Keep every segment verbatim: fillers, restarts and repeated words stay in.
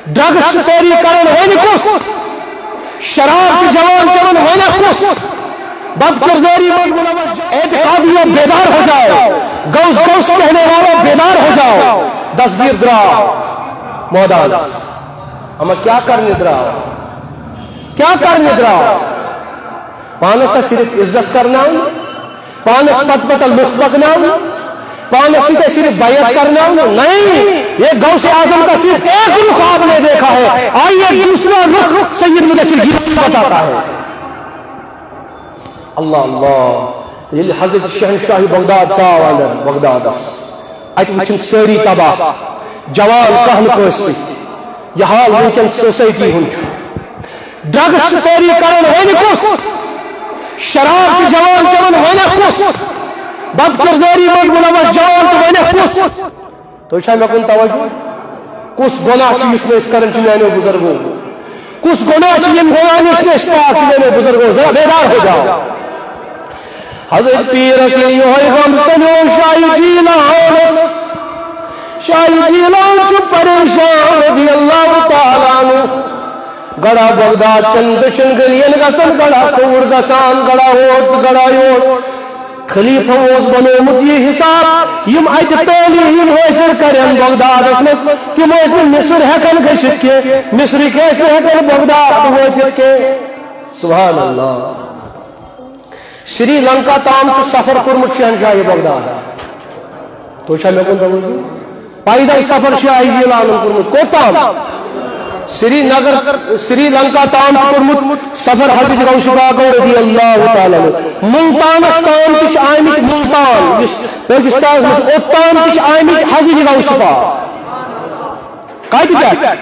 Drugs چھِ سٲری کران، وۄنۍ کُس؟ شراب چھِ جوان چٮ۪وان، وۄنۍ کُس؟ بد کرداری منٛز ملوث، اعتقادیوں بیدار ہو جاؤ، غوث غوث کہنے والوں بیدار ہو جاؤ۔ دستگیر درٛاو مٲدانس، اما کیا کرنہِ درٛاو؟ کیا کرنہِ درٛاو؟ پانس صرف عزت کرناوُن، پانس پتہٕ پتہٕ لُکھ پکناوُن، پانس سۭتۍ صرف بیعت کرناوُن؟ نہیں، یہ غوث اعظم کا صرف ایک رخ آپ نے دیکھا ہے، آئیے دوسرا رخ سید مدثر گیلانی بتاتا ہے۔ اللہ اللہ، ییٚلہِ حضرت شہنشاہ بغداد ژاو اندر بغدادس، اتہِ وٕچھِن سٲری تباہ، جوان کہنہٕ کٲنٛسہِ سۭتۍ۔ یہِ حال وٕنکیٚن سوسایٹی ہُنٛد چھُ۔ ڈرگس چھِ سٲری کران، وۄنۍ کُس؟ شراب چھِ جوان چٮ۪وان، وۄنۍ کُس؟ بد کردٲری منٛز ملوث جوان تہٕ وۄنۍ کُس؟ تُہۍ چھا مےٚ کُن توجہ؟ کُس گۄناہ چھُ یُس نہٕ أسۍ کران چھِ میانیو بُزرگو؟ کُس گۄناہ چھُ ییٚمہِ گۄناہ نِش نہٕ أسۍ پاک چھِ میانیو بُزرگو؟ ذرا بیدار ہو جاؤ۔ حضرت پیرس ییٚلہِ یِہوٚے غم سنیو شاہِ جیلانس، شاہِ جیلان چھُ پریشان رضی اللہ تعالیٰ عنہ۔ گڑا بغداد چن دٔچھِنۍ گٔلین گژھان، گڑا کھووُر گژھان، گڑا اوت، گڑا یوت۔ خلیفہ اوس بنومُت یہِ حساب، یِم اتہِ تعلیٖم حٲصِل کرن بغدادس منٛز، تِم ٲسۍ نہٕ مصر ہٮ۪کان گٔژھِتھ کینٛہہ، مصرٕکۍ ٲسۍ نہٕ ہٮ۪کان بغداد تہِ وٲتِتھ کینٛہہ۔ سبحان اللہ۔ سری لنکا تام چھُ سفر کوٚرمُت شہنشاہ بغداد۔ تُہۍ چھا مےٚ کُن توجہ؟ پیدل سفر چھُ شاہِ جیلانن کوٚرمُت۔ کوٚت تام؟ سری نگر، سری لنکا تام چھُ کوٚرمُت سفر حضرت غوث پاک رضی اللہ تعالیٰ عنہ۔ ملتانس تام تہِ چھِ آمٕتۍ، ملتان یُس پٲکِستانس منٛز چھُ، اوٚت تام تہِ چھِ آمٕتۍ حضرت غوث پاک۔ کتہِ پٮ۪ٹھ؟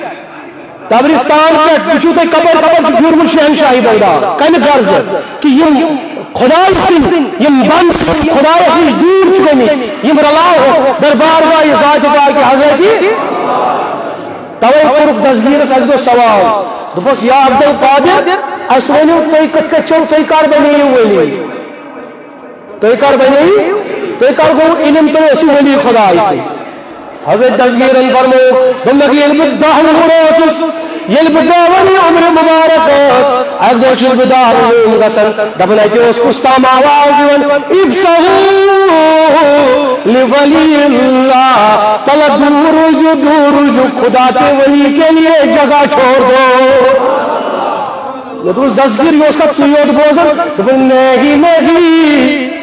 تبرستان پٮ۪ٹھ۔ وٕچھِو تُہۍ کپٲرۍ کپٲرۍ چھُ پھیوٗرمُت شہنشاہی بغداد۔ کمہِ غرضہٕ؟ کہِ یِم خدایہِ سٕنٛدۍ، یِم بنٛدٕ خدایس نِش دوٗر چھِ گٔمٕتۍ، یِم رلاوہوکھ دربار گاہہِ ذاتِ پاکہِ حضرتِ۔ توے کوٚرُکھ دستگیرس اکہِ دۄہ سوال، دوٚپُس، یا عبدالقادر، اسہِ ؤنِو، تُہۍ کِتھ کٔنۍ چھِو، تُہۍ کر بنییِو ولی؟ تُہۍ کر بنییِو؟ تُہۍ کر گوٚو علم، تُہۍ ٲسِو ولی خدایہِ سٕنٛدۍ؟ حضرت دستگیرن فرموو، دوٚپنکھ، ییٚلہِ بہٕ دَہ وُہُر اوسُس، ییٚلہِ بہٕ دَہ ؤری عمرِ مبارک ٲس، اَکہِ دۄہ چھُس بہٕ دارالعلوم گژھان، دَپان، اَتہِ اوس کُس تام آواز دِوان، "افسحوا لولی اللہ"، تلہ دوٗر روٗزِو، دوٗر روٗزِو، خدا کے ولی کے لیے جگہ چھوڑ دو۔ مےٚ دوٚپُس، دستگیر، یہِ اوس کَتھ ژٕے یوت بوزان؟ دوٚپُن، نہیں، نہیں۔